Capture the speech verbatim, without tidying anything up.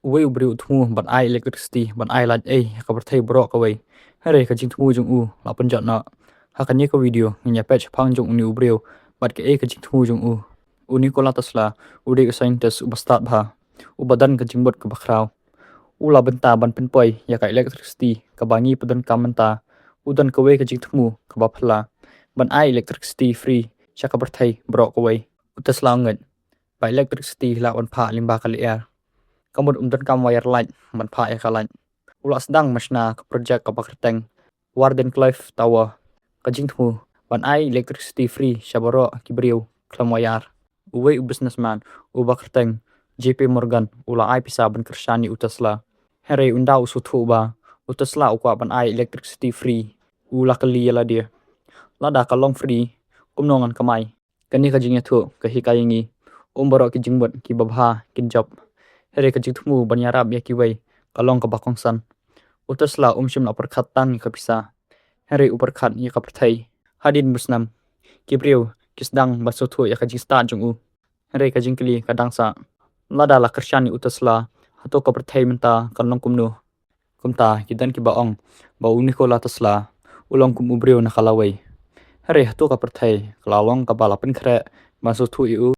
Uwei u briew u thmu ban ai electricity, ban ai light ei ha ka pyrthei baroh kawei. Hynrei ka jingthmu jong u la pynjot noh. Ha kane ka video ngin ïa peit shaphang jong une u briew bad kaei ka jingthmu jong u. U Nikola Tesla u dei u scientist uba stad bha, uba don ka jingmut kaba khraw. U la bynta ban pynpoi ïa ka electricity kaba ngi pyndonkam mynta. U don kawei ka jingthmu kaba phylla, ban ai electricity free sha ka pyrthei baroh kawei. U Tesla u ngeit ba electricity lah ban phah lyngba ka lyer. Ka mut um donkam wire light ban phah ïa ka light. U la sdang ban shna ka project kaba kyrteng Wardenclyffe Tower. Ka jingthmu ban ai electricity free sha baroh ki briew khlem wire. Uwei u businessman uba kyrteng J P Morgan u la ai pisa ban kyrshan ïa u Tesla. Hynrei ynda u sngewthuh ba u Tesla u kwah ban ai electricity free, u la kylli ïa lade, lada ka long free, kumno ngan kamai? Kane ka jingïathuh ka hikai ïa ngi, um baroh ki jingmut kiba bha kin jop. Hynrei ka jingthmu ban ïarap ïa kiwei ka long kaba kongsan. U Tesla um shym la pyrkhat tang ïa ka pisa, hynrei u pyrkhat ïa ka pyrthei. Hadien bunsnem, ki briew ki sdang ban sngewthuh ïa ka jingstad jong u. Hynrei ka jingkylli ka dang sah, lada la kyrshan ïa u Tesla, hato ka pyrthei mynta kan long kumno? Kumta ki don kiba ong ba u Nikola Tesla u long kum u briew na ka lawei. Hynrei hato ka pyrthei ka la long kaba la pynkhreh ban sngewthuh ïa u?